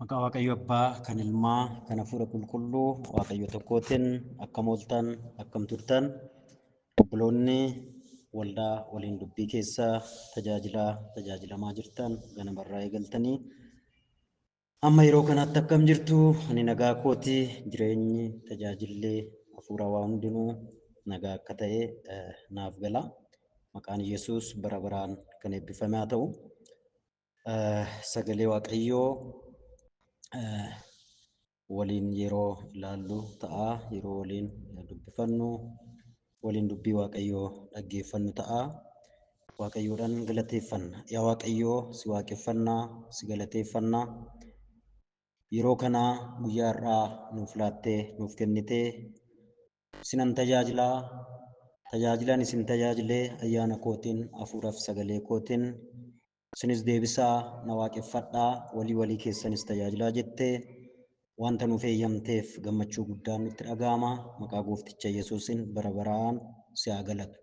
Maqaa Waaqayyo Abbaa kan Ilmaa kan Hafuura Qulqulluu Waaqayyo tokkootiin akkam ooltan, akkam turtan, obboloonni waldaa waliin dubbii keessa tajaajilaa tajaajilamaa jirtan ganamarraa eegaltanii amma yeroo kanatti akkam jirtu? Ani nagaa kooti. Jireenyi, tajaajilli hafuura waa hundinuu nagaa akka ta'e naaf gala. Maqaan Yesuus bara baraan kan eebbifame haa ta'u. Sagalee Waaqayyoo waliin yeroo ilaallu ta'a. Yeroo waliin dubbifannu, waliin dubbii Waaqayyoo dhaggeeffannu ta'a. Waaqayyoodhaan galateeffanna. Yaa Waaqayyoo, si waaqeffannaa, si galateeffannaa. Yeroo kana guyyaa har'aa nuuf laattee, nuuf kennitee, sinan tajaajilaa, tajaajilaan isin tajaajilee ayyaana kootiin, hafuuraaf sagalee kootiin isinis deebisaa na waaqeffadhaa, walii walii keessanis tajaajilaa jettee wanta nuuf eeyyamteef gammachuu guddaan nutti dhaga'ama. Maqaa Goofticha Yesuusin bara baraan si haa galatu.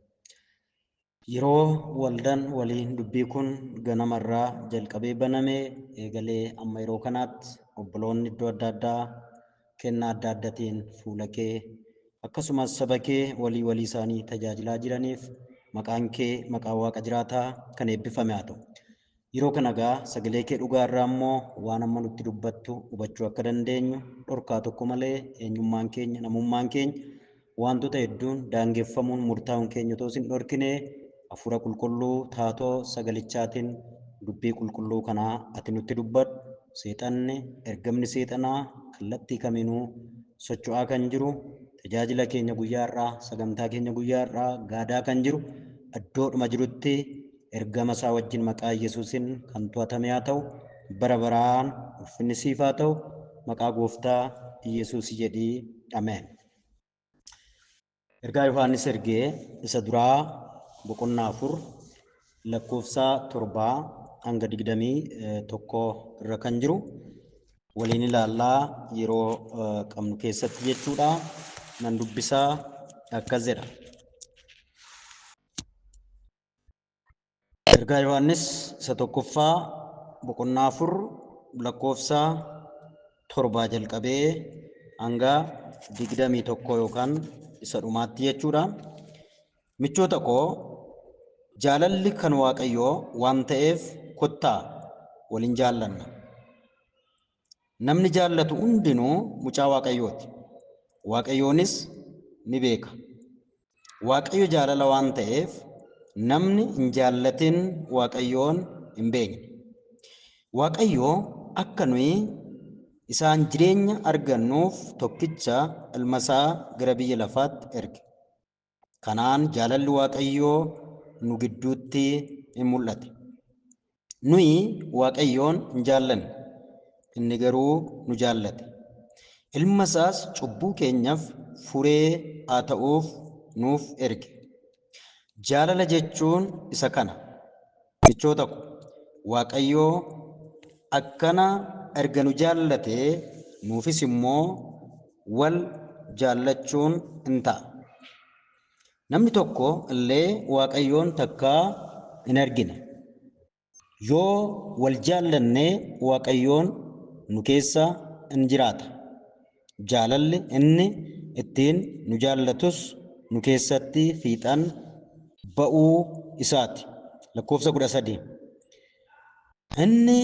Yeroo waldaan waliin dubbii kun ganamarraa jalqabee baname eegalee amma yeroo kanaatti obboloonni iddoo adda addaa kennaa adda addaatiin fuula kee akkasumas saba kee walii walii isaanii tajaajilaa jiraniif maqaan kee maqaa Waaqa jiraataa kan eebbifame haa ta'u. Yeroo kana egaa sagalee kee dhugaa irraa immoo waan amma nutti dubbattu hubachuu akka dandeenyu dhorkaa tokko malee eenyummaan keenya, namummaan keenya wantoota hedduun daangeffamuun murtaa'uun keenya otoo hin dhorkine hafuura qulqulluu taatoo sagalichaatiin dubbii qulqulluu kanaa ati nutti dubbadhu. Seexanni, ergamni seexanaa kallattii kamiinuu socho'aa kan jiru, tajaajila keenya guyyaa har'aa, sagantaa keenya guyyaa har'aa gaadaa kan jiru, iddoodhuma jirutti ergama isaa wajjin maqaa Yesuusin kan to'atame haa ta'u. Bara baraan ulfinni siif haa ta'u. Maqaa Gooftaa Yesuus jedhii, ameen. Ergaa Yohaannis ergee isa duraa boqonnaa 4 lakkoofsa 7 hanga 21 irra kan jiru waliin ilaallaa yeroo qabnu keessatti jechuudha. Nan dubbisaa, akkas jedha. Ergaa Yohaannis isa tokkoffaa boqonnaa 4 lakkoofsa 7 jalqabee hanga 21 yookaan isa dhumaatti jechuudha. Michoota koo, jaalalli kan Waaqayyoo waan ta'eef kottaa waliin jaallanna. Namni jaallatu hundinuu mucaa Waaqayyooti. Waaqayyoonis ni beeka. Waaqayyo jaalala waan ta'eef namni hin jaallatin Waaqayyoon hin beekne. Waaqayyo akka nuyi isaan jireenya argannuuf tokkicha ilma isaa gara biyya lafaatti erge. Kanaan jaalalli Waaqayyoo nu gidduutti in mul'ate. Nuyi Waaqayyoon hin jaallanne, inni garuu nu jaallate. Ilma isaas cubbuu keenyaaf furee haa ta'uuf nuuf erge. Jaalala jechuun isa kana. Michoota ko, Waaqayyoo akkana erga nu jaallate nuufis immoo wal jaallachuun in ta'a. Namni tokko illee Waaqayyoon takkaa hin argine. Yoo wal jaallanne Waaqayyoon nu keessa in jiraata. Jaalalli inni ittiin nu jaallatus nu keessatti fiixan ba'uu isaati. Lakkoofsa 13. Inni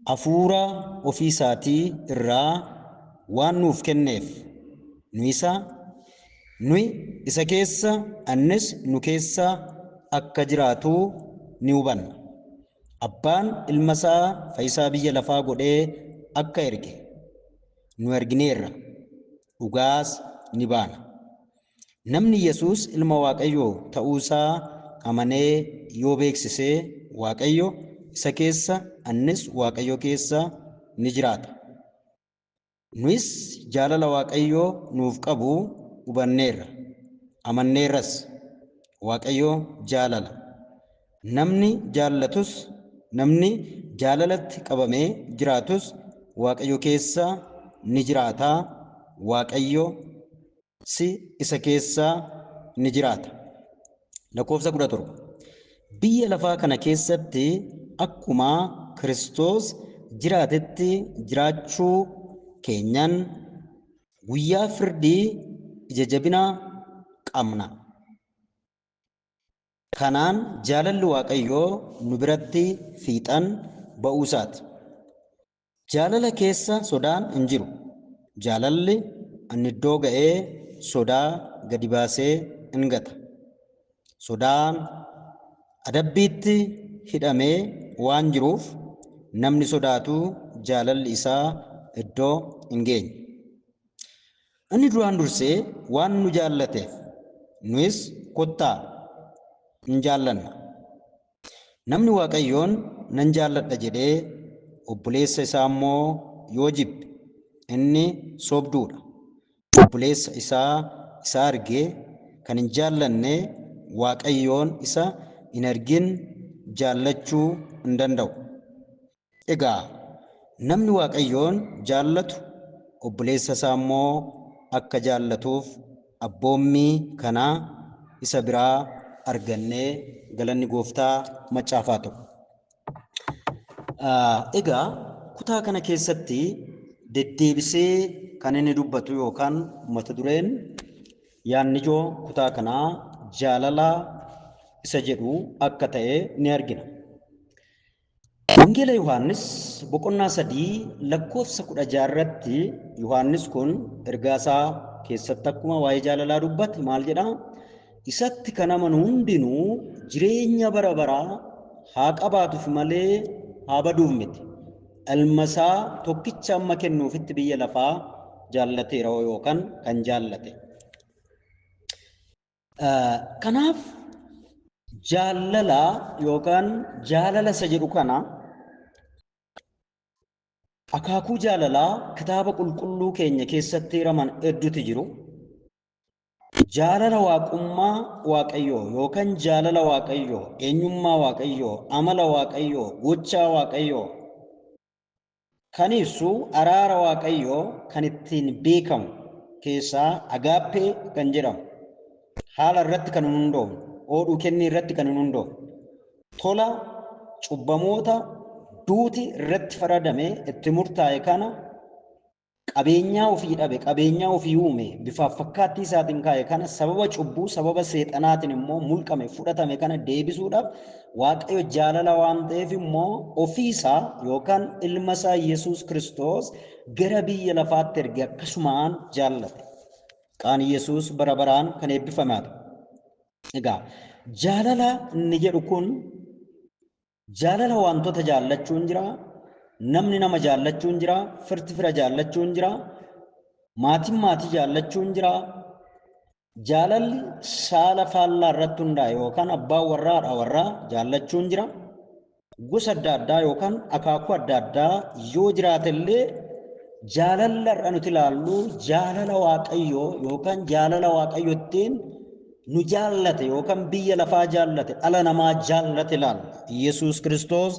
hafuura ofii isaatii irraa waan nuuf kenneef nuyi isa keessa innis nu keessa akka jiraatu ni hubanna. Abbaan ilma isaa fayyisaa biyya lafaa godhee akka erge nu argineerra, dhugaas ni baana. Namni Yesuus ilma Waaqayyoo ta'uu isaa amanee yoo beeksise Waaqayyo isa keessa innis Waaqayyo keessa ni jiraata. Nuyis jaalala Waaqayyoo nuuf qabu hubanneerra, amanneerras. Waaqayyo jaalala. Namni jaallatus, namni jaalalatti qabamee jiraatus Waaqayyo keessa ni jiraata. Waaqayyo si isa keessa ni jiraata. Lakkoofsa 17. Biyya lafaa kana keessatti akkuma Kiristoos jiraatetti jiraachuu keenyaan guyyaa firdii ija jabina qabna. Kanaan jaalalli Waaqayyoo nu biratti fiixan ba'uu isaati. Jaalala keessa sodaan hin jiru. Jaalalli inni iddoo ga'ee sodaa gadi baasee hin gata. Sodaan adabbiitti hidhamee waan jiruuf namni sodaatu jaalalli isaa iddoo hin geenye. Inni duraan dursee waan nu jaallateef nuyis kottaa hin jaallanna. Namni Waaqayyoon nan jaalladha jedhee obboleessa isaa immoo yoo jibbe inni sobduudha. Obboleessa isaa isa argee kan hin jaallanne Waaqayyoon isa hin argin jaallachuu hin danda'u. Egaa namni Waaqayyoon jaallatu obboleessa isaa immoo akka jaallatuuf abboommii kana isa biraa argannee galanni gooftaa macaafaa ta'u. Egaa kutaa kana keessatti deddeebisee kan inni dubbatu yookaan mata dureen yaadni ijoo kutaa kanaa jaalala isa jedhu akka ta'e ni argina. Wangeela Yohaannis boqonnaa 3 lakkoofsa 16 irratti Yohaannis kun ergaa isaa keessatti akkuma waa'ee jaalalaa dubbate maal jedhaa? Isatti kan amanu hundinuu jireenya bara baraa haa qabaatuuf malee haa baduuf miti. Ilma isaa tokkicha amma kennuufitti biyya lafaa jaallateera yookaan kan jaallate. Kanaaf jaalala yookaan jaalala isa jedhu kana akaakuu jaalalaa kitaaba qulqulluu keenya keessatti hiraman hedduutu jiru. Jaalala waaqummaa Waaqayyoo yookaan jaalala Waaqayyoo, eenyummaa Waaqayyoo, amala Waaqayyoo, gochaa Waaqayyoo kan ibsu araara Waaqayyoo kan ittiin beekamu keessaa agaappee kan jedhamu haala irratti kan hin hundoofne, oodhuu kennii irratti kan hin hundoofne, tola cubbamoota duuti irratti faradame itti murtaa'e kana qabeenyaa ofii dhabe, qabeenyaa ofii uume, bifaaf fakkaattii isaatiin kaa'e kana sababa cubbuu, sababa seexanaatiin immoo mulqame, fudhatame kana deebisuudhaaf Waaqayyo jaalala waan ta'eef immoo ofiisaa yookaan ilma isaa Yesuus Kiristoos gara biyya lafaatti erge akkasumaan jaallate. Maqaan Yesuus bara baraan kan eebbifame haa ta'u. Egaa jaalala inni jedhu kun jaalala wantoota jaallachuun jira, namni nama jaallachuun jira, firti fira jaallachuun jira, maatiin maatii jaallachuun jira. Jaalalli saala faallaa irratti hundaa'e yookaan abbaa warraa haadha warraa jaallachuun jira. Gosa adda addaa yookaan akaakuu adda addaa yoo jiraatellee jaalala irra nuti ilaallu jaalala Waaqayyoo yookaan jaalala Waaqayyo ittiin nu jaallate yookaan biyya lafaa jaallate, dhala namaa jaallate ilaalla. Yesuus Kiristoos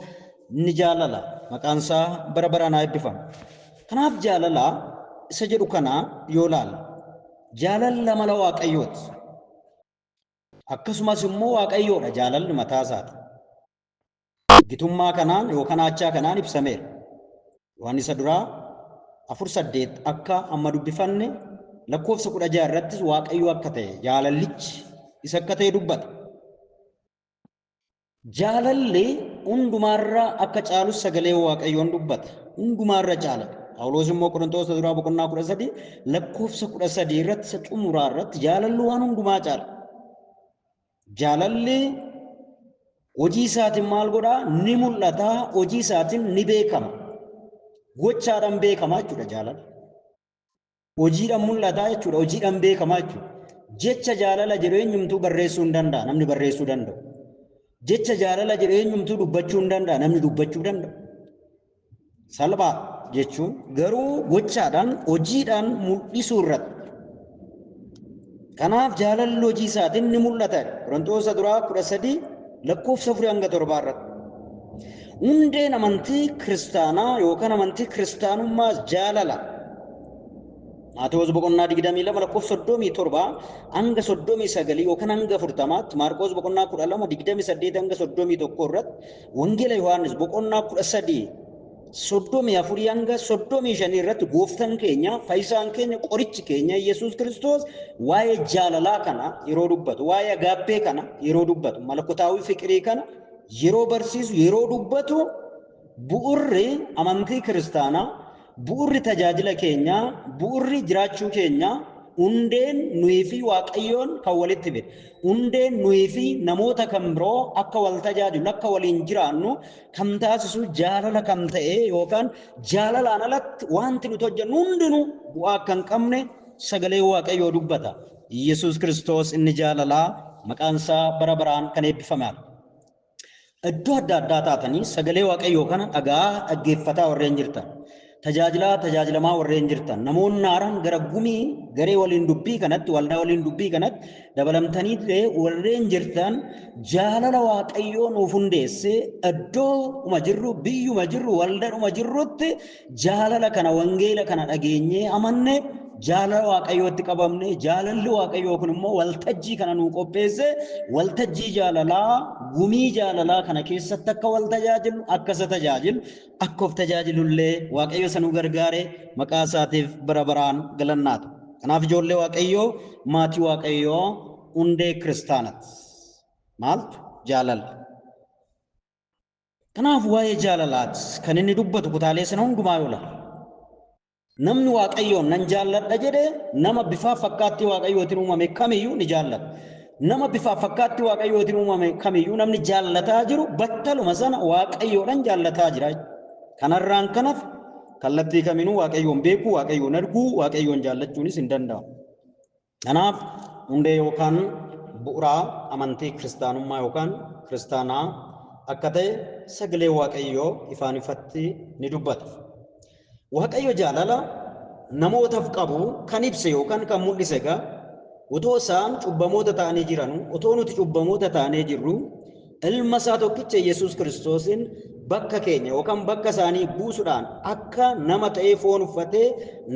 ni jaalala. Maqaan isaa bara baraan haa eebbifamu. Kanaaf jaalala isa jedhu kana yoo ilaalle jaalalli amala Waaqayyooti. Akkasumas immoo Waaqayyoodha jaalalli mataa isaati. Gitummaa kanaan yookaan aachaa kanaan ibsameera. Yohaannis isa duraa 4:8 akka amma dubbifanne lakkoofsa 16 irrattis Waaqayyo akka ta'e jaalallichi isa akka ta'e dubbata. Jaalalli hundumaarra akka caalus sagalee Waaqayyoon dubbata. Hundumaarra caala. Phaawulos immoo Qorontoos duraa boqonnaa 13 lakkoofsa 13 irratti isa xumuraa irratti jaalalli waan hundumaa caala. Jaalalli hojii isaatiin maal godhaa? Ni mul'ata. Hojii isaatiin ni beekama. Gochaadhaan beekama jechuudha jaalalli. Hojiidhaan mul'ata jechuudha. Hojiidhaan beekama jechuudha. Jecha jaalala jedhu eenyumtuu barreessuu hin danda'a. Namni barreessuu danda'u. Jecha jaalala jedhu eenyumtuu dubbachuu hin danda'a. Namni dubbachuu danda'u. Salphaa jechuun garuu gochaadhaan hojiidhaan mul'isuu irratti. Kanaaf jaalalli hojii isaatiin ni mul'ata. Qorontoos duraa 13 lakkoofsa 4 hanga 7 irratti. Hundeen amantii kiristaanaa yookaan amantii kiristaanummaas jaalala. Maatewos boqonnaa 22 lakkoofsa 37 hanga 39 yookaan hanga 40tti, Maarqos boqonnaa 12 28 hanga 31 irratti, Wangeela Yohaannis boqonnaa 13 34 hanga 35 irratti gooftaan keenya, fayyisaan keenya, qorichi keenya Yesuus Kiristoos waa'ee jaalalaa kana yeroo dubbatu, waa'ee agaappee kana yeroo dubbatu, malakotaawii fiqirii kana yeroo barsiisu, yeroo dubbatu, bu'urri amantii kiristaanaa, bu'urri tajaajila keenyaa, bu'urri jiraachuu keenyaa, hundeen nuyi fi Waaqayyoon kan walitti fide, hundeen nuyi fi namoota kan biroo akka wal tajaajilu, akka waliin jiraannu kan taasisu jaalala kan ta'e yookaan jaalalaan alatti wanti nuti hojjennu hundinuu bu'aa akka hin qabne sagalee Waaqayyoo dubbata. Yesuus Kiristoos inni jaalalaa maqaan isaa bara baraan kan eebbifameedha. Iddoo adda addaa taatanii sagalee Waaqayyoo kana dhagaa dhaggeeffataa warreen jirtan, tajaajilaa tajaajilamaa warreen jirtan, namoonni haaraan gara gumii garee waliin dubbii kanatti, waldaa waliin dubbii kanatti dabalamtanii illee warreen jirtan, jaalala Waaqayyoo nuuf hundeesse iddooma jirru, biyyuma jirru, waldaadhuma jirrutti jaalala kana, wangeela kana dhageenyee amanne, jaalala Waaqayyootti qabamne, jaalalli Waaqayyoo kun immoo waltajjii kana nuu qopheesse, waltajjii jaalalaa, gumii jaalalaa kana keessatti akka wal tajaajilu, akka isa tajaajilu, akka of tajaajilullee Waaqayyo isa nu gargaare maqaa isaatiif bara baraan galannaatu. Kanaaf ijoollee Waaqayyoo, maatii Waaqayyoo, hundee kiristaanati. Maaltu? Jaalala. Kanaaf waa'ee jaalalaati kan inni dubbatu kutaalee sana hundumaa yoo ilaalu. Namni Waaqayyoon nan jaalladha jedhee nama bifaa fakkaattii Waaqayyootiin uumame kamiyyuu ni jaallata. Nama bifaa fakkaattii Waaqayyootiin uumame kamiyyuu namni jaallataa jiru battaluma sana Waaqayyoodhaan jaallataa jira. Kanarraan kanaaf kallattii kaminuu Waaqayyoon beekuu, Waaqayyoon arguu, Waaqayyoon jaallachuunis hin danda'amu. Kanaaf hundee yookaan bu'uuraa amantii kiristaanummaa yookaan kiristaanaa akka ta'e sagalee Waaqayyoo ifaan ifatti ni dubbata. Waaqayyo jaalala namootaaf qabu kan ibse yookaan kan mul'ise egaa otoo isaan cubbamoota ta'anii jiran, otoo nuti cubbamoota ta'anii jirru, ilma isaa tokkicha Yesuus Kiristoosiin bakka keenya yookaan bakka isaanii buusuudhaan akka nama ta'ee foon uffatee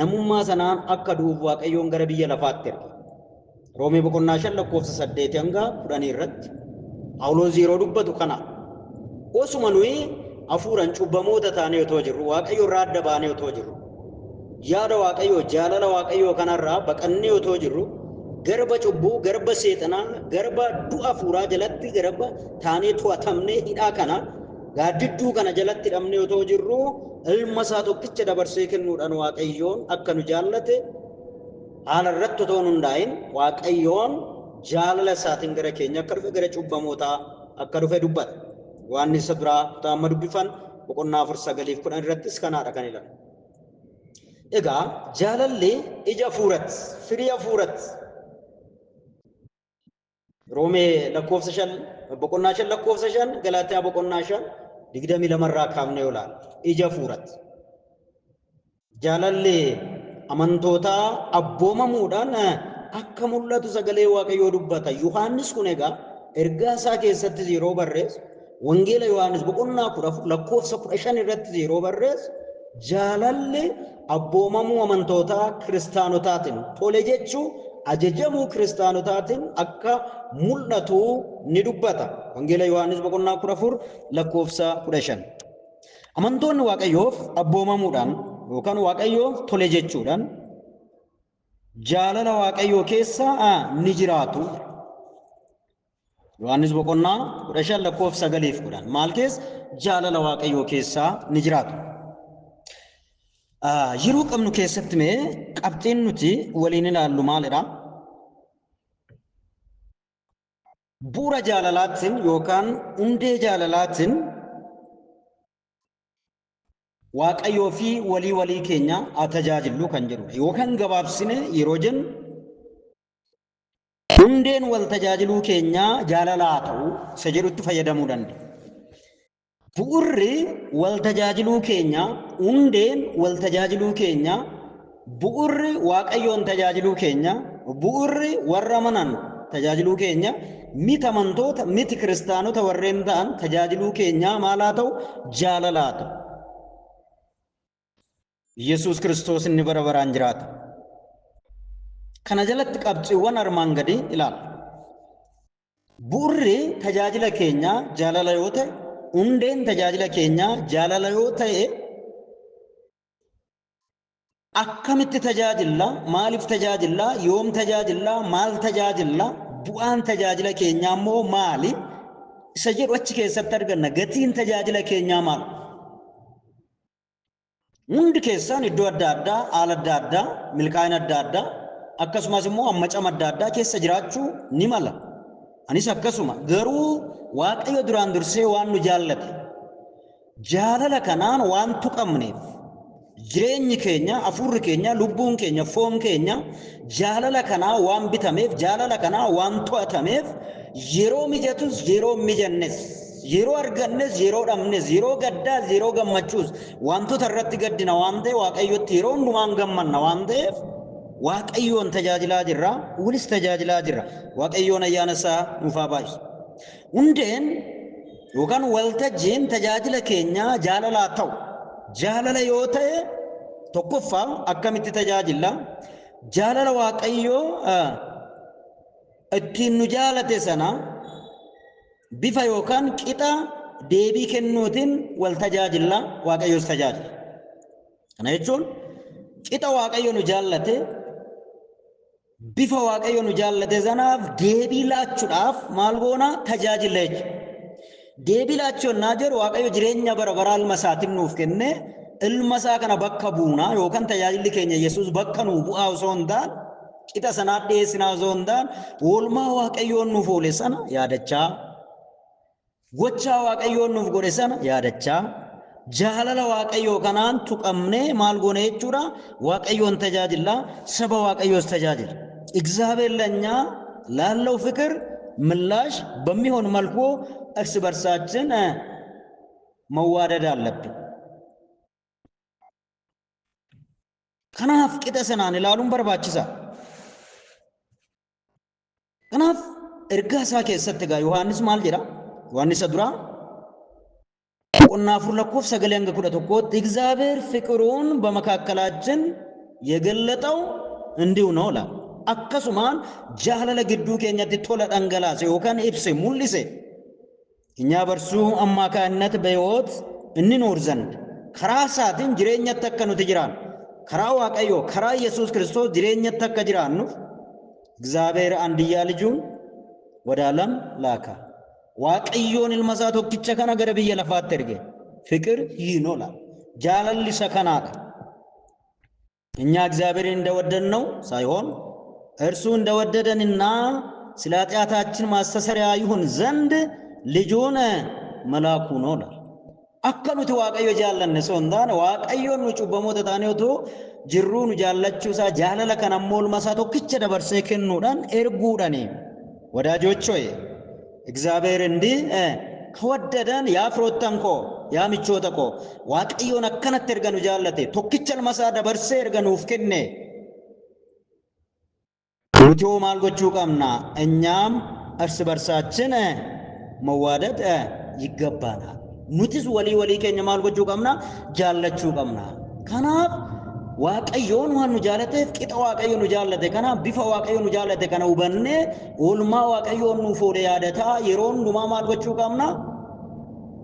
namummaa sanaan akka du'uuf Waaqayyoon gara biyya lafaatti erge. Roomee boqonnaa 5 lakkoofsa 8 hanga 10 irratti Phaawulos yeroo dubbatu kana, osuma nuyi hafuuraan cubbamoota taanee otoo jirru, Waaqayyo irraa adda baanee otoo jirru, yaada Waaqayyoo, jaalala Waaqayyoo kanarraa baqannee otoo jirru, garba cubbuu, garba seexanaa, garba du'a hafuuraa jalatti garba taanee to'atamnee hidhaa kana gaaddidduu kana jalatti hidhamnee otoo jirru, ilma isaa tokkicha dabarsee kennuudhaan Waaqayyoon akka nu jaallate, haala irratti otoo hin hundaa'in Waaqayyoon jaalala isaatiin gara keenya akka dhufe, gara cubbamootaa akka dhufe dubbata. Waan isa biraa kutaa amma dubbifan boqonnaa 4 9 10 irrattis kanaadha kan ilaalu. Egaa jaalalli ija hafuuratti, firii hafuuratti. Roomee lakkoofsa 5, boqonnaa 5 lakkoofsa 5, Galaatiyaa boqonnaa 5 22 irraa kaafnee yoo ilaalle ija hafuuratti. Jaalalli amantootaa abboomamuudhaan akka mul'atu sagalee Waaqayyoo dubbata. Yohaannis kun egaa ergaa isaa keessattis yeroo barreessu, Wangeela Yohaannis boqonnaa 14 lakkoofsa 15 irrattis yeroo barreessu, jaalalli abboomamuu amantootaa kiristaanotaatiin, tole jechuu, ajajamuu kiristaanotaatiin akka mul'atu ni dubbata. Wangeela Yohaannis boqonnaa 14 lakkoofsa 15. Amantoonni Waaqayyoof abboomamuudhaan yookaan Waaqayyoof tole jechuudhaan jaalala Waaqayyoo keessa ni jiraatu. Yohaannis boqonnaa 15 lakkoofsa 9 fi 10 maal keessa? Jaalala Waaqayyoo keessaa ni jiraatu. Yeroo qabnu keessatti mee qabxiin nuti waliin ilaallu maalidha? Bu'uura jaalalaatiin yookaan hundee jaalalaatiin Waaqayyoo fi walii walii keenya haa tajaajillu kan jedhudha. Yookaan gabaabsine yeroo jennu, hundeen wal tajaajiluu keenyaa jaalala haa ta'u isa jedhutti fayyadamuu dandeenya. Bu'urri wal tajaajiluu keenya, hundeen wal tajaajiluu keenya, bu'urri Waaqayyoon tajaajiluu keenya, bu'urri warra amanan tajaajiluu keenya, miti amantoota, miti kiristaanota warreen ta'an tajaajiluu keenya maal haa ta'u? Jaalala haa ta'u. Yesuus Kiristoos inni bara baraan jiraata. Kana jalatti qabxiiwwan armaan gadii ilaalla. Bu'urri tajaajila keenyaa jaalala yoo ta'e, hundeen tajaajila keenyaa jaalala yoo ta'e, Akkamitti tajaajilla? Maaliif tajaajilla? Yoom tajaajilla? Maal tajaajilla? Bu'aan tajaajila keenyaa immoo maali? Isa jedhu achi keessatti arganna. Gatiin tajaajila keenyaa maal? Hundi keessaan iddoo adda addaa, haala adda addaa, milkaa'ina adda addaa, akkasumas immoo hammacama adda addaa keessa jiraachuu ni mala. Anis akkasuma. Garuu Waaqayyo duraan dursee waan nu jaallate, jaalala kanaan waan tuqamneef, jireenyi keenya, hafuurri keenya, lubbuun keenya, foon keenya jaalala kanaa waan bitameef, jaalala kanaa waan to'atameef, yeroo mijatus, yeroo mijannes, yeroo argannes, yeroo dhabnes, yeroo gaddaas, yeroo gammachuus, wantoota irratti gaddina waan ta'eef, Waaqayyotti yeroo hundumaan gammanna waan ta'eef, Waaqayyoon tajaajilaa jirra, walis tajaajilaa jirra. Waaqayyoon ayyaana isaa nuuf haa baay'isu. Hundeen yookaan waltajjiin tajaajila keenyaa jaalalaa ta'u. Jaalala yoo ta'e tokkoffaa akkamitti tajaajilla? Jaalala Waaqayyoo ittiin nu jaalate sana bifa yookaan qixa deebii kennuutiin wal tajaajilla, Waaqayyoos tajaajila. Kana jechuun qixa Waaqayyo nu jaallate, bifa Waaqayyo nu jaallate sanaaf deebii laachuudhaaf maal goona? Tajaajilla jechuudha. Deebii laachuu yennaa jedhu Waaqayyo jireenya bara baraa ilma isaatiin nuuf kenne, ilma isaa kana bakka buunaa yookaan tajaajilli keenya Yesuus bakka nuu bu'aa osoo hin taane, qixa sanaa dhiyeessinaa osoo hin taane, oolmaa Waaqayyoon nuuf oole sana yaadachaa, gochaa Waaqayyoon nuuf godhe sana yaadachaa, jaalala Waaqayyoo kanaan tuqamnee maal goone jechuudha? Waaqayyoon tajaajilla, saba Waaqayyoos tajaajila. እግዚአብሔር ለእኛ ላለው ፍቅር ምላሽ በሚሆን መልኩ እርስ በርሳችን መዋደድ አለብን። Kanaaf qixa sanaan ilaaluun barbaachisaa. Kanaaf ergaa isaa keessatti egaa Yohaannis maal jedha? Yohaannis isa duraa boqonnaa 4 lakkoofsa 9 hanga 11tti እግዚአብሔር ፍቅሩን በመካከላችን የገለጠው እንዲሁ ነው ይላል። Akkasumaan jaalala gidduu keenyatti tola dhangalaase yookaan ibse mul'ise. እኛ በእርሱ አማካይነት በሕይወት እንኖር ዘንድ karaa isaatiin jireenyatti akka nuti jiraannu, karaa Waaqayyoo, karaa Yesuus Kiristoos jireenyatti akka jiraannuuf እግዚአብሔር አንድያ ልጁን ወደ ዓለም ላከ። Waaqayyoon ilma isaa tokkicha kana gara biyya lafaatti erge. ፍቅር ይህ ነው ይላል። Jaalalli isa kanaadha. እኛ እግዚአብሔርን እንደወደድነው ሳይሆን እርሱ እንደወደደንና ስለ ኃጢአታችን ማስተሰሪያ ይሁን ዘንድ ልጁን መላኩ ነው ይላል። Akka nuti Waaqayyo jaallanne osoo hin taane, Waaqayyoon nu cubbamoota taanee otoo jirruu nu jaallachuu isaa, jaalala kana immoo ilma isaa tokkicha dabarsee kennuudhaan erguudhaani. ወዳጆች ሆይ እግዚአብሔር እንዲህ ከወደደን yaa firoottan koo, yaa michoota koo, Waaqayyoon akkanatti erga nu jaallate, tokkicha ilma isaa dabarsee erga nuuf kenne, nuti hoo maal gochuu qabna? እኛም እርስ በርሳችን መዋደድ ይገባናል። Nutis walii walii keenya maal gochuu qabna? Jaallachuu qabna. Kanaaf Waaqayyoon waan nu jaalateef, qixa Waaqayyo nu jaallate kana, bifa Waaqayyo nu jaallate kana hubannee, oolmaa Waaqayyoon nuuf oole yaadataa yeroo hundumaa maal gochuu qabna?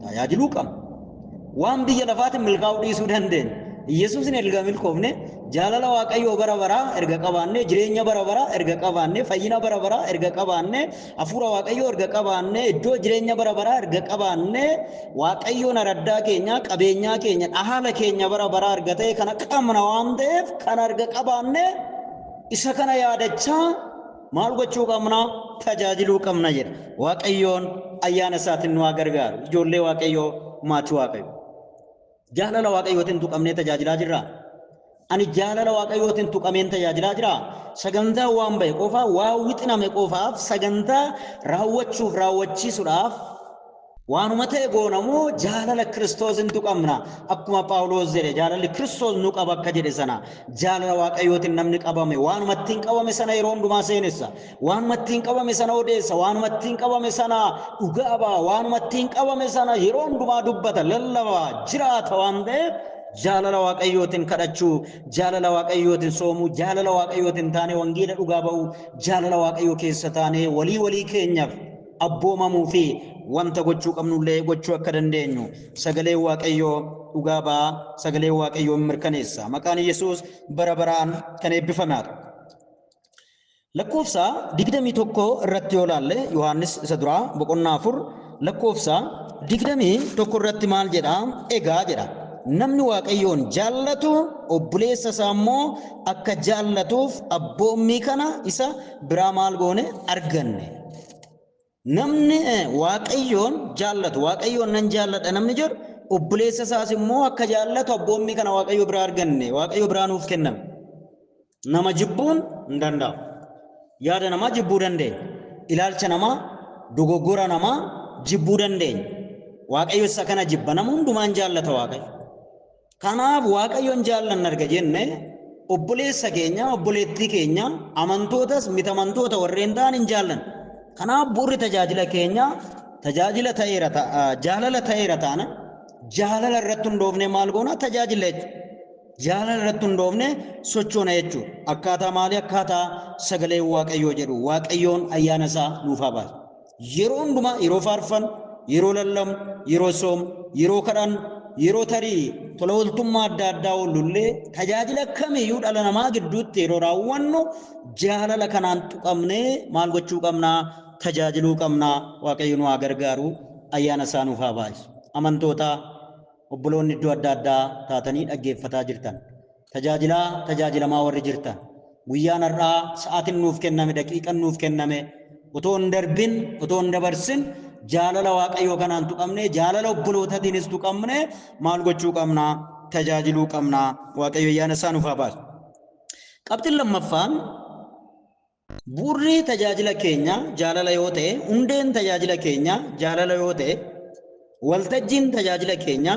Tajaajiluu qabna. Waan biyya lafaatiin milkaa'uu dhiisuu dandeenya. Yesuusin erga milkoofne, jaalala Waaqayyoo bara baraa erga qabaanne, jireenya bara baraa erga qabaanne, fayyina bara baraa erga qabaanne, hafuura Waaqayyoo erga qabaanne, iddoo jireenya bara baraa erga qabaanne, Waaqayyoon araddaa keenya, qabeenyaa keenya, dhaala keenya bara baraa erga ta'e kana qabna waan ta'eef, kana erga qabaanne isa kana yaadachaa maal gochuu qabna? Tajaajiluu qabna jedha. Waaqayyoon ayyaana isaatiin nu haa gargaaru. Ijoollee Waaqayyoo, maatii Waaqayyoo. Jaalala Waaqayyootiin tuqamnee tajaajilaa jirraa? Ani jaalala Waaqayyootiin tuqameen tajaajilaa jiraa? Sagantaa waan bahe qofaa, waan wixiname qofaaf, sagantaa raawwachuuf raawwachiisuudhaaf waanuma ta'e goonamoo jaalala Kiristoosiin tuqamna? Akkuma Phaawulos jedhe, jaalalli Kiristoos nu qaba akka jedhe sana, jaalala Waaqayyootiin namni qabame waanuma ittiin qabame sana yeroo hundumaa seenessa. Waanuma ittiin qabame sana odeessa. Waanuma ittiin qabame sana dhugaa ba'a. Waanuma ittiin qabame sana yeroo hundumaa dubbata, lallaba, jiraata waan ta'eef, jaalala Waaqayyootiin kadhachuu, jaalala Waaqayyootiin soomuu, jaalala Waaqayyootiin taanee wangeela dhugaa ba'uu, jaalala Waaqayyoo keessa taanee walii walii keenyaaf abboomamuu fi wanta gochuu qabnullee gochuu akka dandeenyu sagalee Waaqayyoo dhugaa ba'aa, sagalee Waaqayyoo mirkaneessa. Maqaan Yesuus bara baraan kan eebbifamaadha. Lakkoofsa 21 irratti yoo ilaalle Yohaannis isa duraa boqonnaa 4 lakkoofsa 21 irratti maal jedha? Egaa jedha. Namni Waaqayyoon jaallatu obboleessa isaa immoo akka jaallatuuf abboommii kana isa biraa maal goone arganne. Namni Waaqayyoon jaallatu, Waaqayyoon nan jaalladha namni jedhu obboleessa isaas immoo akka jaallatu abboommii kana Waaqayyo biraa arganne, Waaqayyo biraa nuuf kenname. Nama jibbuun hin danda'amu. Yaada namaa jibbuu dandeenya. Ilaalcha namaa, dogoggora namaa jibbuu dandeenya. Waaqayyo isa kana jibba, nama hundumaan jaallata Waaqayyo. Kanaaf Waaqayyoon jaallanna erga jenne obboleessa keenya, obboleettii keenya, amantootas mitamantoota warreen ta'an hin jaallanna. Kanaaf bu'uurri tajaajila keenya tajaajila ta'eera jaalala ta'eera taana jaalala irratti hundoofne maal goona tajaajila jechuudha. Jaalala irratti hundoofne sochoona jechuudha. Akkaataa maalii? Akkaataa sagalee Waaqayyoo jedhu. Waaqayyoon ayyaana isaa nuuf haa baasu. Yeroo hundumaa yeroo faarfannu, yeroo lallabnu, yeroo soomnu, yeroo kadhannu, yeroo tarii tola ooltummaa adda addaa oolullee tajaajila kamiyyuu dhala namaa gidduutti yeroo raawwannu jaalala kanaan tuqamnee maal gochuu qabnaa? Tajaajiluu qabnaa. Waaqayyo nu haa gargaaru. Ayyaana isaa nuuf haa baasu. Amantoota obboloonni iddoo adda addaa taatanii dhaggeeffataa jirtan, tajaajilaa tajaajilamaa warri jirtan, guyyaan har'aa sa'aatiin nuuf kenname, daqiiqan nuuf kenname otoo hin darbin, otoo hin dabarsin jaalala Waaqayyoo kanaan tuqamne, jaalala obbolootaatiinis tuqamne maal gochuu qabnaa? Tajaajiluu qabnaa. Waaqayyo ayyaana isaa nuuf haa baasu. Qabxiin lammaffaan bu'uurri tajaajila keenya jaalala yoo ta'e, hundeen tajaajila keenya jaalala yoo ta'e, waltajjiin tajaajila keenya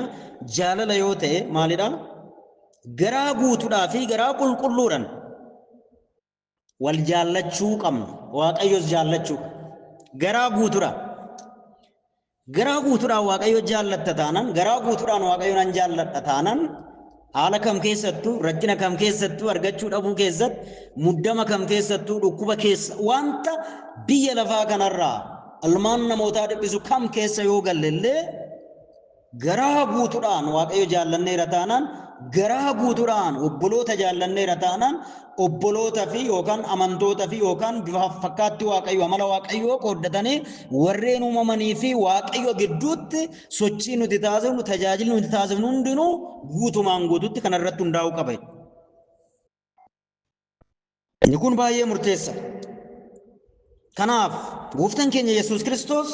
jaalala yoo ta'e maalidha? Garaa guutuudhaa fi garaa qulqulluudhaan wal jaallachuu qabna. Waaqayyos jaallachuu. Garaa guutuudhaan. Garaa guutuudhaan Waaqayyo jaallatta taanaan, garaa guutuudhaan Waaqayyo nan jaalladha taanaan, haala kam keessattuu, rakkina kam keessattuu, argachuu dhabuu keessatti, muddama kam keessattuu, dhukkuba keessa, wanta biyya lafaa kanarraa ilmaan namootaa dhiphisu kam keessa yoo galle illee garaa guutuudhaan Waaqayyo jaallanneera taanaan, garaa guutuudhaan obboloota jaallanneera taanaan, obboloota fi yookaan amantoota fi yookaan bifa fakkaatti Waaqayyo, amala Waaqayyoo qooddatanii warreen uumamanii fi Waaqayyo gidduutti sochii nuti taasifnu, tajaajilli nuti taasifnu hundinuu guutumaan guututti kanarratti hundaa'uu qaba. Inni kun baay'ee murteessa. Kanaaf gooftaan keenya Yesuus Kiristoos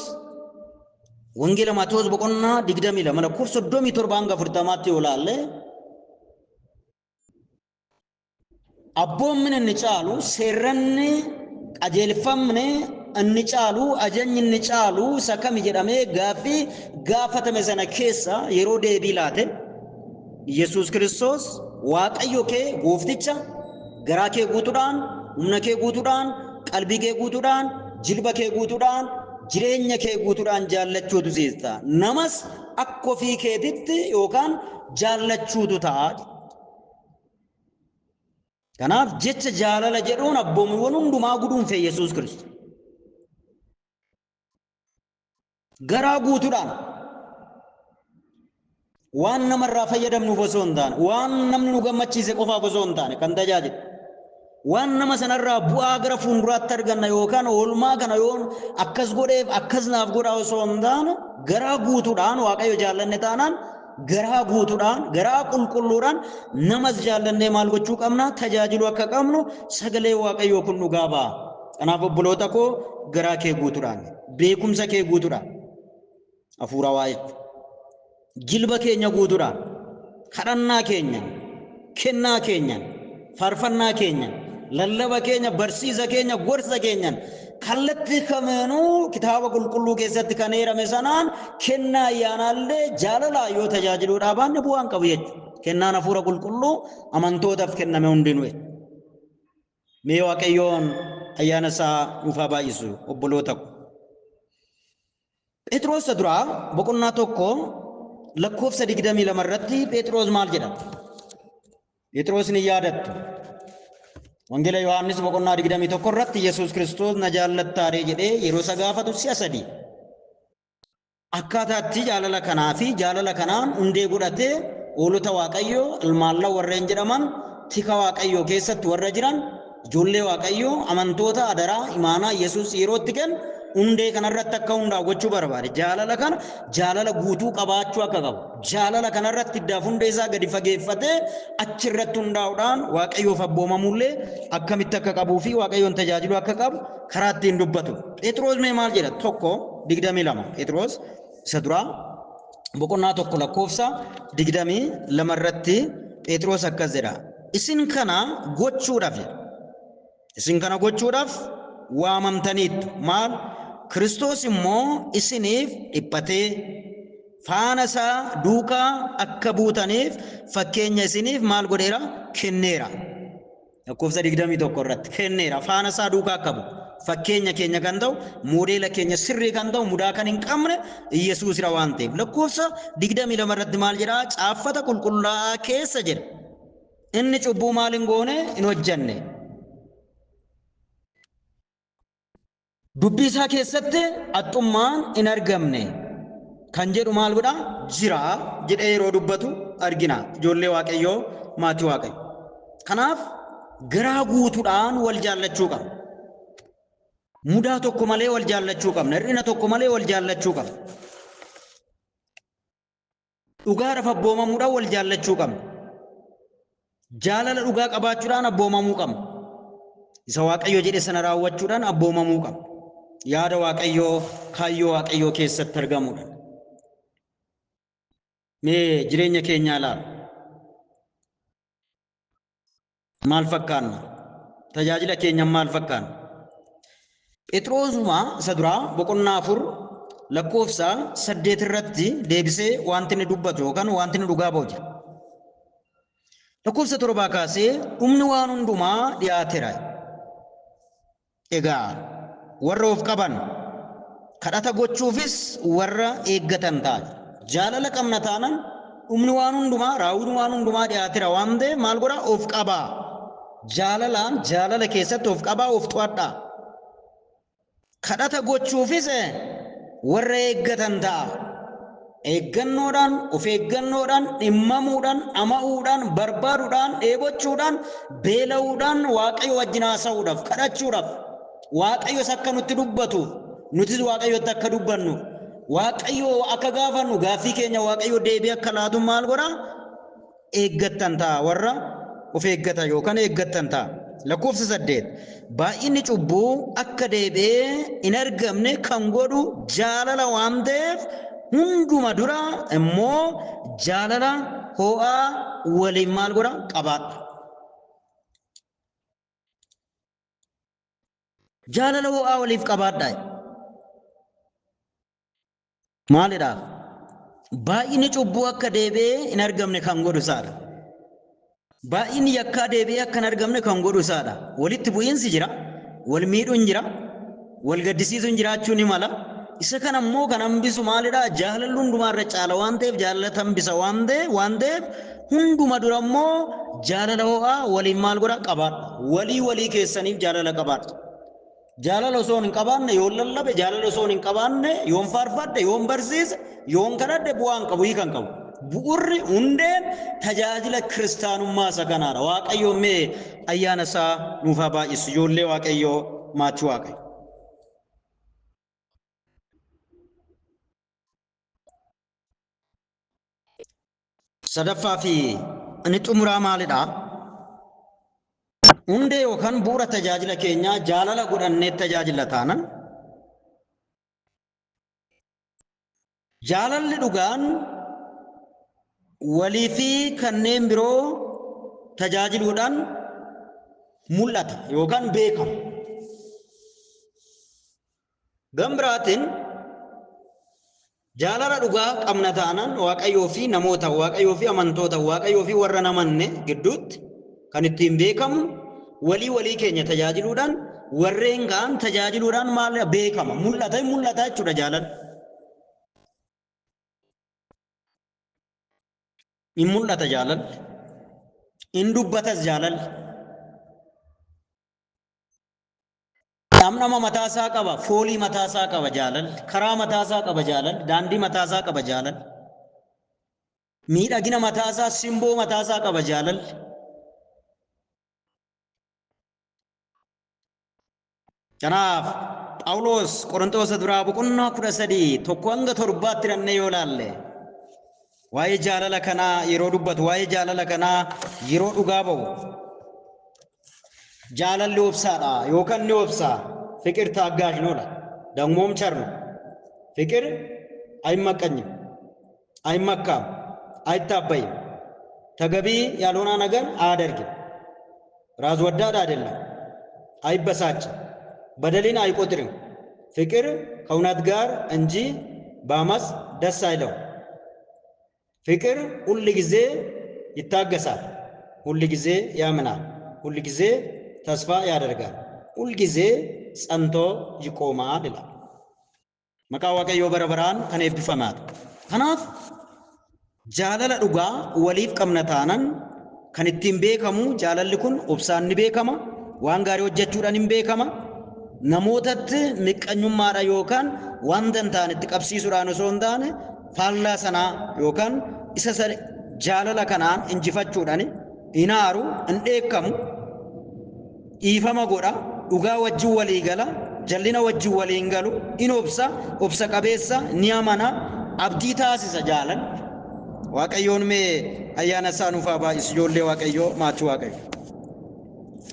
Wangeela Maatewos boqonnaa 22 lakkoofsa 37 hanga 40tti yoo ilaalle abboommin inni caalu, seerranni, qajeelfamni inni caalu, ajajni inni caalu isa kami jedhamee gaaffii gaafatame sana keessa yeroo deebii laate Yesuus Kiristoos Waaqayyo kee goofticha garaa kee guutuudhaan, humna kee guutuudhaan, qalbii kee guutuudhaan, jilba kee guutuudhaan, jireenya kee guutuudhaan jaallachuutu siif ta'a. Namas akka ofii keetitti yookaan jaallachuutu ta'a. Kanaaf jecha jaalala jedhuun abboomiiwwan hundumaa guduunfe Yesuus Kiristoos. Garaa guutuudhaan waan namarraa fayyadamnuuf osoo hin taane, waan namni nu gammachiise qofaaf osoo hin taane kan tajaajilu. Waan nama sanarraa bu'aa gara fuulduraatti arganna yookaan oolmaa kana yoo akkas godheef akkas naaf godhaa osoo hin taane, garaa guutuudhaan Waaqayyo jaallanne taanaan garaa guutuudhaan, garaa qulqulluudhaan namas jaallannee maal gochuu qabna? Tajaajiluu akka qabnu sagalee Waaqayyoo kun dhugaa ba'a. Kanaaf obboloota koo garaa kee guutuudhaan, beekumsa kee guutuudhaan, hafuurawaa jechuudha. Jilba keenya guutuudhaan, kadhannaa keenyan, kennaa keenyan, faarfannaa keenyan, lallaba keenya, barsiisa keenya, gorsa keenyan kallattii kamiinuu kitaaba qulqulluu keessatti kan eerame sanaan kennaa ayyaanaallee jaalalaa yoo tajaajiluu dhaabaanne bu'aan qabu jechuudha. Kennaan hafuura qulqulluu amantootaaf kenname hundinuu jechuudha. Mee Waaqayyoon ayyaana isaa nuuf haa baay'isu obboloota ko. Phexros isa duraa boqonnaa 1 lakkoofsa 22 irratti Phexros maal jedha? Phexros ni yaadattu. Wangeela Yohaannis boqonnaa 21 irratti Yesuus Kiristoos na jaallattaaree jedhee yeroo isa gaafatu si'a sadii. Akkaataatti jaalala kanaa fi jaalala kanaan hundee godhatee hoolota Waaqayyoo ilmaalla warreen jedhaman tika Waaqayyoo keessatti warra jiran ijoollee Waaqayyoo amantoota adaraa imaanaa Yesuus yeroo itti kennu hundee kanarratti akka hundaa'u gochuu barbaade. Jaalala kana jaalala guutuu qabaachuu akka qabu. Jaalala kanarratti hiddaaf hundee isaa gadi fageeffatee achirratti hundaa'uudhaan Waaqayyoof abboomamullee akkamitti akka qabuu fi Waaqayyoon tajaajiluu akka qabu karaa ittiin dubbatu. Phexros mee maal jedha? 1:22. Phexros isa duraa boqonnaa 1 lakkoofsa 22 irratti Phexros akkas jedha. Isin kana gochuudhaaf jedha. Isin kana gochuudhaaf waamamtaniittu. Maal? Kiristoos immoo isiniif dhiphatee faana isaa duukaa akka buutaniif fakkeenya isiniif maal godheera? Kenneera. Lakkoofsa 21 irratti kenneera. Faana isaa duukaa akka bu'u. Fakkeenya keenya kan ta'u, moodeela keenya sirrii kan ta'u, mudaa kan hin qabne Yesuusidha waan ta'eef. Lakkoofsa 22 irratti maal jedhaa? Caaffata qulqullaa'aa keessa jedha. Inni cubbuu maal hin goone? Hin hojjanne. Dubbii isaa keessatti haxxummaan hin argamne kan jedhu maal godhaa? Jira jedhee yeroo dubbatu argina. Ijoollee Waaqayyoo, maatii Waaqayyo. Kanaaf garaa guutuudhaan wal jaallachuu qabna. Mudaa tokko malee wal jaallachuu qabna. Hir'ina tokko malee wal jaallachuu qabna. Dhugaadhaaf abboomamuudhaan wal jaallachuu qabna. Jaalala dhugaa qabaachuudhaan abboomamuu qabna. Isa Waaqayyo jedhe sana raawwachuudhaan abboomamuu qabna. Yaada Waaqayyoo, kaayyoo Waaqayyoo keessatti argamuudhaan. Mee jireenya keenyaa ilaalu. Maal fakkaanna? Tajaajila keenya maal fakkaanna? Phexroosuma isa duraa boqonnaa 4 lakkoofsa 8 irratti deebisee wanti inni dubbatu yookaan wanti inni dhugaa ba'u jira. Lakkoofsa 7 kaasee dhumni waan hundumaa dhiyaateera. Egaa warra of qaban kadhata gochuufis warra eeggatan ta'a. Jaalala qabna taanan dhumni waan hundumaa raawwiin waan hundumaa dhiyaateera waan ta'eef maal godhaa? Of qabaa. Jaalalaan jaalala keessatti of qabaa, of to'adhaa. Kadhata gochuufis warra eeggatan ta'a. Eeggannoodhaan, of eeggannoodhaan, dhimmamuudhaan, dhama'uudhaan, barbaaduudhaan, dheebochuudhaan, beela'uudhaan Waaqayyo wajjin haasa'uudhaaf, kadhachuudhaaf, Waaqayyos akka nutti dubbatuuf, nutis Waaqayyotti akka dubbannuuf, Waaqayyo akka gaafannu gaaffii keenya Waaqayyo deebii akka laatu maal godhaa? Eeggattan ta'a, warra of eeggatan yookaan eeggattan ta'a. Lakkoofsa 8 baay'inni cubbuu akka deebi'ee hin argamne kan godhu jaalala waan ta'eef hunduma dura immoo jaalala ho'aa waliin maal godha? Qabaadha. Jaalala ho'aa waliif qabaadhaa. Maalidhaaf? Baay'inni cubbuu akka deebi'ee hin argamne kan godhu isaadha. Baay'inni yakkaa deebi'ee akka hin argamne kan godhu isaadha. Walitti bu'iinsi jira, wal miidhuun jira, wal gaddisiisuun jiraachuu ni mala. Isa kana immoo kan hambisu maalidha? Jaalalli hundumaa irra caala waan ta'eef jaalala hambisa waan ta'eef hunduma dura immoo jaalala ho'aa waliin maal godha? Qabaadha. Walii walii keessaniif jaalala qabaadha. Jaalala osoo hin qabaanne yoon lallabe, jaalala osoo hin qabaanne yoon faarfadhe, yoon barsiise, yoon kadhadhe bu'aa hin qabu, hiika hin qabu. Bu'urri hundeen tajaajila kiristaanummaa isa kanaadha. Waaqayyo mee ayyaana isaa nuuf haa baay'isu. Ijoollee Waaqayyoo, maatii Waaqayyo. Sadaffaa fi inni xumuraa maalidha? Hundee yookaan bu'uura tajaajila keenyaa jaalala godhannee tajaajila taanan jaalalli dhugaan walii fi kanneen biroo tajaajiluudhaan mul'ata yookaan beekama. Gama biraatiin jaalala dhugaa qabna taanaan Waaqayyoo fi namoota, Waaqayyoo fi amantoota, Waaqayyoo fi warra namanne gidduutti kan ittiin beekamu walii walii keenya tajaajiluudhaan warreen kaan tajaajiluudhaan maal beekama? Mul'ata, hin mul'ata jechuudha jaalalli. In mul'ata jaalalli. In dubbatas jaalalli. Dhamdhama mataasaa qaba, foolii mataasaa qaba jaalalli, karaa mataasaa qaba jaalalli, daandii mataasaa qaba jaalalli. Miidhagina mataasaa, simboo mataasaa qaba jaalalli. Kanaaf Phaawulos Qorontoos duraa boqonnaa 13 1 hanga 7tti dhannee yoo laalle waa'ee jaalala kanaa yeroo dubbatu, waa'ee jaalala kanaa yeroo dhugaa ba'u, jaalalli obsaadha yookaan ni obsa. ፍቅር ታጋሽ ነው ይላል። ደግሞም ቸር ነው። ፍቅር አይመቀኝም፣ አይመካም፣ አይታበይም፣ ተገቢ ያልሆነ ነገር አያደርግም፣ ራስ ወዳድ አይደለም፣ አይበሳጭም፣ በደልን አይቆጥርም። ፍቅር ከእውነት ጋር እንጂ በአመፅ ደስ አይለው። ፍቅር ሁል ጊዜ ይታገሳል፣ ሁል ጊዜ ያምናል፣ ሁል ጊዜ ተስፋ ያደርጋል፣ ሁል ጊዜ ጸንቶ ይቆማል ይላል። Maqaa Waaqayyoo bara baraan kan eebbifamaadha. Kanaaf jaalala dhugaa waliif qabna taanan kan ittiin beekamu jaalalli kun obsaan ni beekama, waan gaarii hojjechuudhaan hin beekama. Namootatti miqqanyummaadha yookaan wanta hin taane itti qabsiisuudhaan osoo hin taane faallaa sanaa yookaan isa jaalala kanaan injifachuudhaan hin aaru, hin dheekkamu, dhiifama godha, dhugaa wajjin walii gala, jallina wajjin waliin galu, in obsa, obsa qabeessa, ni amana, abdii taasisa jaalan. Waaqayyoon mee ayyaana isaa nuuf haa baay'isu, ijoollee Waaqayyoo, maatii Waaqayyo.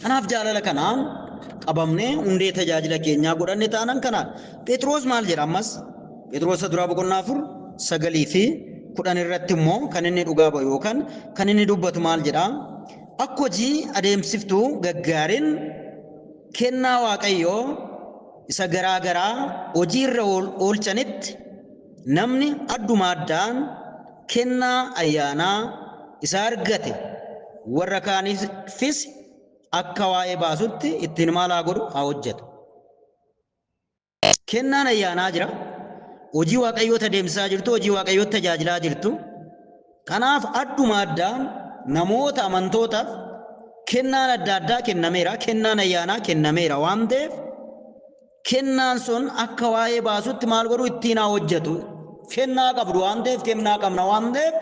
Kanaaf jaalala kanaan qabamnee hundee tajaajila keenyaa godhanne taanan kanaan. Phexros maal jedha ammas? Phexros duraa boqonnaa 4 9 fi 10 irratti immoo kan inni dhugaa ba'u yookaan kan inni dubbatu maal jedha? Akka hojii adeemsiftuu gaggaariin kennaa Waaqayyoo isa garaa garaa hojii irra oolchanitti namni adduma addaan kennaa ayyaanaa isa argate warra kaaniifis akka waa'ee baasutti ittiin maal haa godhu, haa hojjetu. Kennaan ayyaanaa jira. Hojii Waaqayyoota adeemsisaa jirtu, hojii Waaqayyoota tajaajilaa jirtu. Kanaaf adduma addaan namoota amantootaaf kennaan adda addaa kennameera, kennaan ayyaanaa kennameera waan ta'eef kennaan sun akka waa'ee baasutti maal godhu, ittiin haa hojjetu. Kennaa qabdu waan ta'eef, kennaa qabna waan ta'eef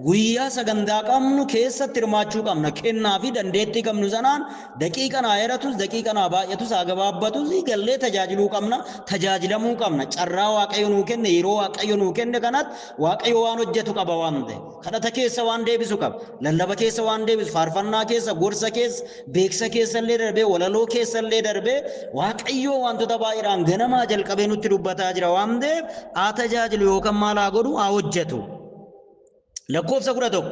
guyyaa sagantaa qabnu keessatti hirmaachuu qabna. Kennaa fi dandeettii qabnu sanaan daqiiqa naa dheeratus, daqiiqa naa baay'atus, haa gabaabbatus gallee tajaajiluu qabna, tajaajilamuu qabna. Carraa Waaqayyo nuu kenne, yeroo Waaqayyo nuu kenne kanatti Waaqayyo waan hojjetu qaba waan ta'eef. Kadhata keessa waan deebisu qaba. Lallaba keessa waan deebisu, faarfannaa keessa, gorsa keessa, beeksisa keessa illee darbee, walaloo keessa illee darbee Waaqayyo wantoota baay'eedhaan ganamaa jalqabee nutti dubbataa jira waan ta'eef haa tajaajilu yookaan maal haa godhu, haa hojjetu. Lakkoofsa 11,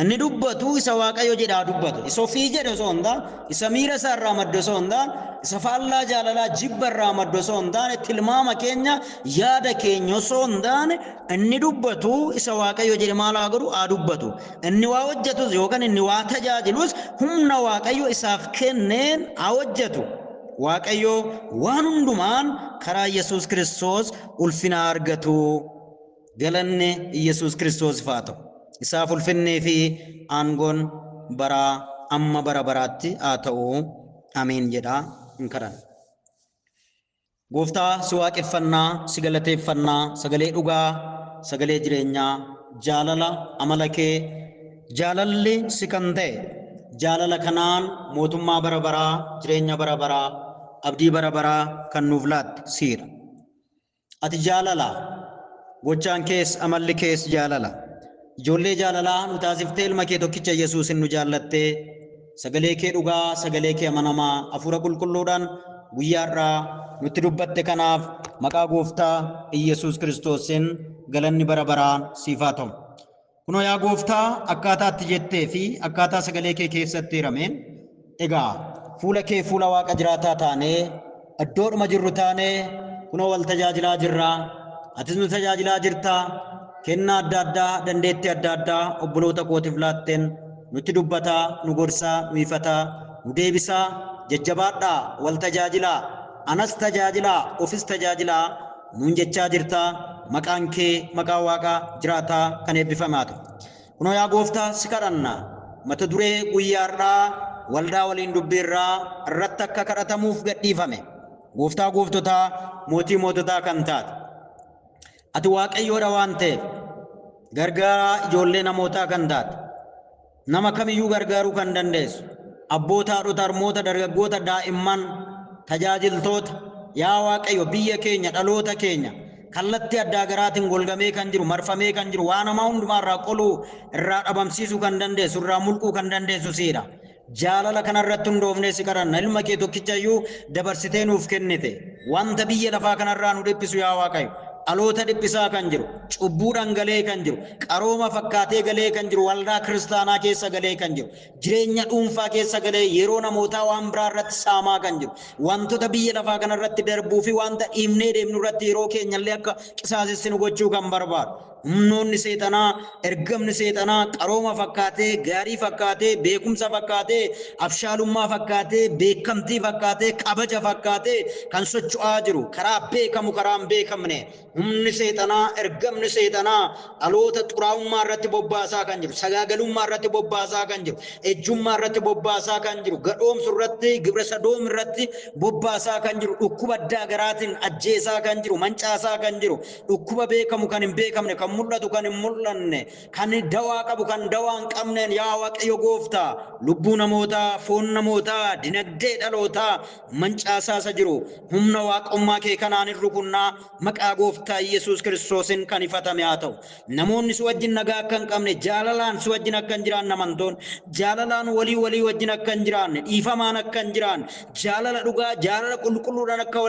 inni dubbatu isa Waaqayyo jedhaa dubbatu. Isa ofii jedhe osoo hin taane, isa miira isaa irraa maddu osoo hin taane, isa faallaa jaalalaa jibba irraa maddu osoo hin taane, tilmaama keenya yaada keenya osoo hin taane, inni dubbatu isa Waaqayyo jedhe maal haa godhu, haa dubbatu. Inni waa hojjetus yookaan inni waa tajaajilus humna Waaqayyo isaaf kenneen haa hojjetu. Waaqayyo waan hundumaan karaa Yesuus Kiristoos ulfina argatu. Galanni Yesuus Kiristoos haa ta'u. Isaaf ulfinnii fi aangoon baraa amma bara baraatti haa ta'u. Amiin jedha hin kadhanna. Gooftaa, si waaqeffannaa, si galateeffannaa, sagalee dhugaa, sagalee jireenyaa, jaalala amala kee, jaalalli si kan ta'e, jaalala kanaan mootummaa bara baraa, jireenya bara baraa, abdii bara baraa kan nuuf laatte siidha. Ati jaalala, gochaan kees amalli kees jaalala. Ijoollee jaalalaa nu taasiftee ilma kee tokkicha Yesuusin nu jaallattee sagalee kee dhugaa, sagalee kee amanamaa hafuura qulqulluudhaan guyyaa har'aa nutti dubbatte kanaaf maqaa Gooftaa Iyyasuus Kiristoosiin galanni bara baraan siif haa ta'u. Kunoo yaa Gooftaa, akkaataa itti jettee fi akkaataa sagalee kee keessatti hirameen egaa fuula kee fuula Waaqa jiraataa taanee iddoodhuma jirru taanee kunoo wal tajaajilaa jirraa. Atis nu tajaajilaa jirtaa. Kennaa adda addaa, dandeettii adda addaa obboloota kootiif laatteen nutti dubbataa, nu gorsaa, nu ifataa, nu deebisaa, jajjabaadhaa, wal tajaajilaa, anas tajaajilaa, ofis tajaajilaa nuun jechaa jirtaa. Maqaan kee maqaa Waaqa jiraataa kan eebbifamaa ta'u. Kunoo yaa Gooftaa, si kadhanna, mata duree guyyaa har'aa waldaa waliin dubbiirraa irratti akka kadhatamuuf gadhiifame. Gooftaa gooftotaa, mootii moototaa kan taate. Ati Waaqayyoodha waan ta'eef gargaaraa ijoollee namootaa kan taate. Nama kamiyyuu gargaaruu kan dandeessu. Abboota, haadhota, harmoota, dargaggoota, daa'imman, tajaajiltoota, yaa Waaqayyo biyya keenya, dhaloota keenya kallattii addaa garaatiin golgamee kan jiru, marfamee kan jiru, waan hamaa hundumaa irraa qoluu, irraa dhabamsiisuu kan dandeessu, irraa mulquu kan dandeessu siidha. Jaalala kanarratti hundoofnee si kadhanna. Ilma kee tokkicha iyyuu dabarsitee nuuf kennite. Wanta biyya lafaa kanarraa nu dhiphisu yaa Waaqayyo. Dhaloota dhiphisaa kan jiru, cubbuudhaan galee kan jiru, qarooma fakkaatee galee kan jiru, waldaa kiristaanaa keessa galee kan jiru, jireenya dhuunfaa keessa galee yeroo namootaa waan biraa irratti saamaa kan jiru, wantoota biyya lafaa kanarratti darbuu fi wanta dhiibnee deemnu irratti yeroo keenyallee akka qisaasessinu gochuu kan barbaadu. Humnoonni seexanaa, ergamni seexanaa qarooma fakkaatee, gaarii fakkaatee, beekumsa fakkaatee, abshaalummaa fakkaatee, beekamtii fakkaatee, kabaja fakkaatee kan socho'aa jiru, karaa beekamu karaa hin beekamne. Humni seexanaa, ergamni seexanaa dhaloota xuraa'ummaa irratti bobbaasaa kan jiru, sagaagalummaa irratti bobbaasaa kan jiru, ejjummaa irratti bobbaasaa kan jiru, gadhoomsu irratti, gibra sadoom irratti bobbaasaa kan jiru, dhukkuba addaa garaatiin ajjeesaa kan jiru, mancaasaa kan jiru, dhukkuba beekamu kan hin beekamne, kan mul'atu kan hin mul'anne, kan dawaa qabu kan dawaa hin qabneen yaa Waaqayyo gooftaa lubbuu namootaa, foon namootaa, dinagdee dhalootaa mancaasaa isa jiru humna waaqummaa kee kanaan hin rukunnaa maqaa gooftaa Yesuus Kiristoosin kan ifatame haa ta'u. Namoonni si wajjin nagaa akka hin qabne, jaalalaan si wajjin akka hin jiraanne amantoon, jaalalaan walii walii wajjin akka hin jiraanne, dhiifamaan akka hin jiraanne, jaalala dhugaa, jaalala qulqulluudhaan akka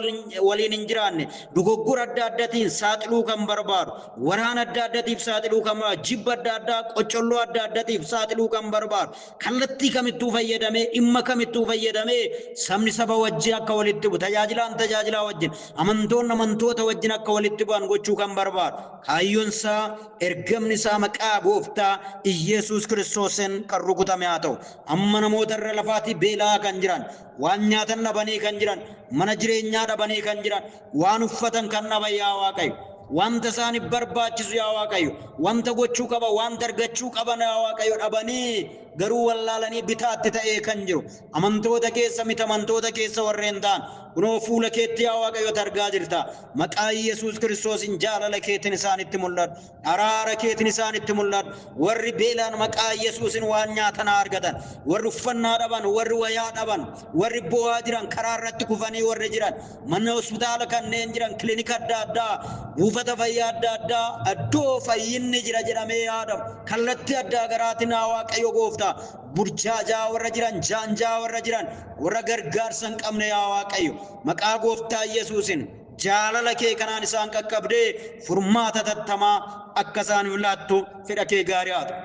waliin hin jiraanne, dogoggora adda addaatiin saaxiluu kan barbaadu, waraana adda addaatiif saaxiluu kan barbaadu, jibba adda addaa, qocolloo adda addaatiif saaxiluu kan barbaadu, kallattii kamittuu fayyadamee, dhimma kamittuu fayyadamee sabni saba wajjin akka walitti bu'u, tajaajilaan tajaajilaa wajjin, amantoonni amantoota wajjin akka walitti bu'an gochuu kan barbaadu. Kaayyoon isaa, ergamni isaa maqaa gooftaa Iyesuus Kiristoosin kan rukutame haa ta'u. Amma namoota irra lafaatii beela'aa kan jiran, waan nyaatan dhabanii kan jiran, mana jireenyaa dhabanii kan jiran, waan uffatan kan dhaban yaa Waaqayyo. Wanta isaaniif barbaachisu yaa Waaqayyo, wanta gochuu qaba, wanta argachuu qaban yaa Waaqayyo dhabanii garuu wallaalanii bitaatti ta'ee kan jiru. Amantoota keessa miti amantoota keessa warreen ta'an kunoo fuula keetti yaa Waaqayyo argaa jirta. Maqaa Yesuus Kiristoosin jaalala keetiin isaanitti mul'adhu. Araara keetiin isaanitti mul'adhu. Warri beelaan maqaa Yesuusin waan nyaatan haa argatan. Warri uffannaa dhaban, warri wayaa dhaban, warri bo'aa jiran, karaa irratti kufanii warri jiran, mana hospitaala kanneen jiran, kilinika adda addaa, buufata fayyaa adda addaa, iddoo fayyinni jira jedhamee yaadamu, kallattii addaa garaatiin haa Waaqayyo gooftaa burjaajaa warra jiran, jaanjaa warra jiran, warra gargaarsa hin qabne yaa Waaqayyo maqaa gooftaa Yesuusin jaalala kee kanaan isaan qaqqabdee furmaata tattamaa akka isaaniif laattu fedha kee gaarii haa ta'u.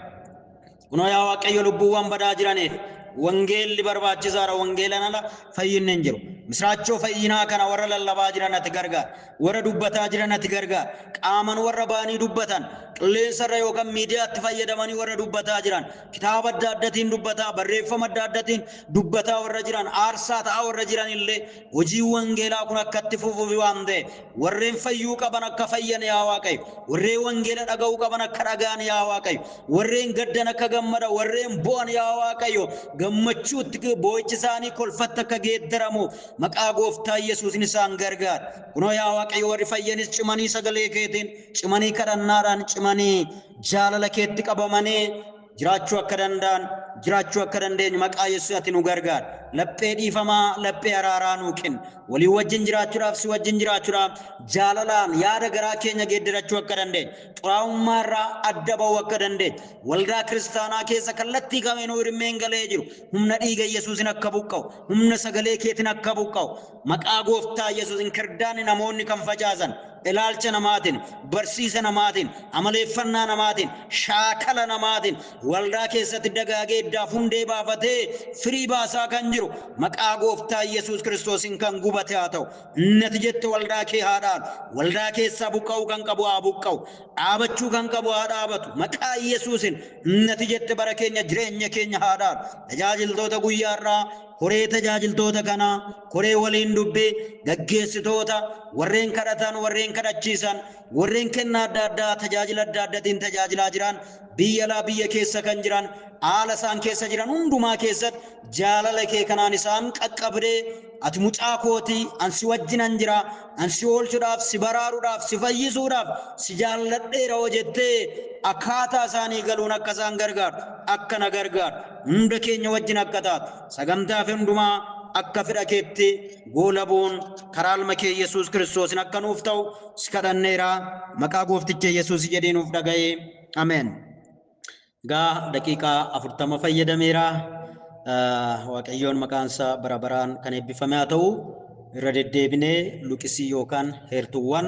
Kunoo yaa Waaqayyo lubbuuwwan badaa jiraniif wangeelli barbaachisaadha. Wangeelaan ala fayyinni hin jiru. Misiraachoo fayyinaa kana warra lallabaa jiran ati gargaar. Warra dubbataa jiran ati gargaar. Qaaman warra ba'anii dubbatan, qilleensarra yookaan miidiyaatti fayyadamanii warra dubbataa jiran, kitaaba adda addaatiin dubbataa, barreeffama adda addaatiin dubbataa warra jiran, aarsaa ta'aa warra jiran illee hojii wangeelaa kun akka itti fufuuf waan ta'e, warreen fayyuu qaban akka fayyan yaa Waaqayyo, warreen wangeela dhaga'uu qaban akka dhaga'an yaa Waaqayyo, warreen gaddan akka gammadan, warreen bo'an yaa Waaqayyo gammachuutti boo'ichi isaanii kolfatti akka geeddaramu maqaa gooftaa Yesuusin isaan gargaara. Kunoo yaa Waaqayyo warri fayyanis cimanii sagalee keetiin, cimanii kadhannaadhaan, cimanii jaalala keetti qabamanii jiraachuu akka danda'an, jiraachuu akka dandeenyu maqaa Yesuus ati nu gargaara. Laphee dhiifamaa, laphee araaraa nuu kenni. Walii wajjin jiraachuudhaaf, si wajjin jiraachuudhaaf jaalalaan yaada garaa keenya geeddarachuu akka dandeenyu, xuraa'ummaa irraa adda ba'uu akka dandeenyu, waldaa kiristaanaa keessa kallattii kamiinuu hirmeen galee jiru humna dhiiga Yesuusin akka buqqa'u, humna sagalee keetiin akka buqqa'u maqaa gooftaa Yesuusin kirdaanni namoonni kan facaasan ilaalcha namaatiin, barsiisa namaatiin, amaleeffannaa namaatiin, shaakala namaatiin waldaa keessatti dagaagee iddaaf hundee baafatee firii baasaa kan jiru maqaa gooftaa Yesuus Kiristoosin kan gubate haa ta'u. Inni ati jette waldaa kee haa dhaalu. Waldaa keessaa buqqa'uu kan qabu haa buqqa'u. Dhaabachuu kan qabu haa dhaabatu. Maqaa Yesuusin inni ati jette bara keenya jireenya keenya haa dhaalu. Tajaajiltoota guyyaarraa, koree tajaajiltoota kanaa, koree waliin dubbii, gaggeessitoota, warreen kadhatan, warreen Warreen kadhachiisan, warreen kennaa adda addaa tajaajila adda addaatiin tajaajilaa jiran, biyya alaa biyya keessa kan jiran, haala isaan keessa jiran hundumaa keessatti jaalala kee kanaan isaan qaqqabdee, ati mucaa kootii, an si wajjinan jira, an si oolchuudhaaf, si baraaruudhaaf, si fayyisuudhaaf si jaalladheera hoo jettee akkaataa isaanii galuun akka isaan gargaaru, akka na gargaaru, hunda keenya wajjin akka taatu, sagantaa fi hundumaa akka fedha keetti goolabuun karaa ilma kee Yesuus Kiristoosin akka nuuf ta'u si kadhanneera. Maqaa goofticha Yesuus jedhee nuuf dhaga'ee. Ameen. Egaa daqiiqaa 40 fayyadameera. Waaqayyoon maqaan isaa bara baraan kan eebbifame haa ta'u. Irra deddeebinee luqisii yookaan heertuuwwan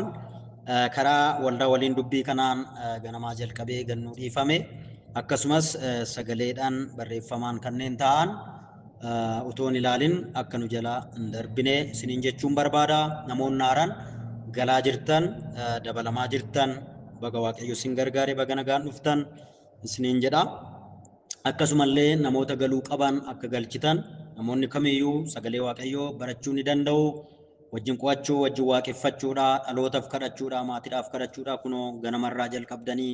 karaa waldaa waliin dubbii kanaan ganamaa jalqabee gannuu dhiifame, akkasumas sagaleedhaan barreeffamaan kanneen ta'an utuu hin ilaalin akka nu jalaa hin darbine isiniin jechuun barbaada. Namoonni haaraan galaa jirtan, dabalamaa jirtan, baga Waaqayyo isin gargaare, baga nagaan dhuftan isiniin jedha. Akkasumallee namoota galuu qaban akka galchitan, namoonni kamiyyuu sagalee Waaqayyoo barachuu ni danda'u. Wajjin qo'achuu, wajjin waaqeffachuudha, dhalootaaf kadhachuudha, maatiidhaaf kadhachuudha. Kunoo ganamarraa jalqabdanii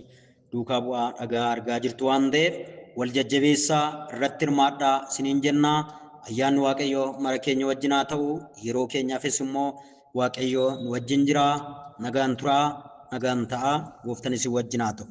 duukaa bu'aa dhagaa argaa jirtu waan ta'eef wal jajjabeessaa, irratti hirmaadhaa isiniin jennaa. Ayyaanni Waaqayyoo mara keenya wajjin haa ta'u. Yeroo keenyaafis immoo Waaqayyoo nu wajjin jira. Nagaan turaa, nagaan ta'aa. Gooftaan isin wajjin haa ta'u.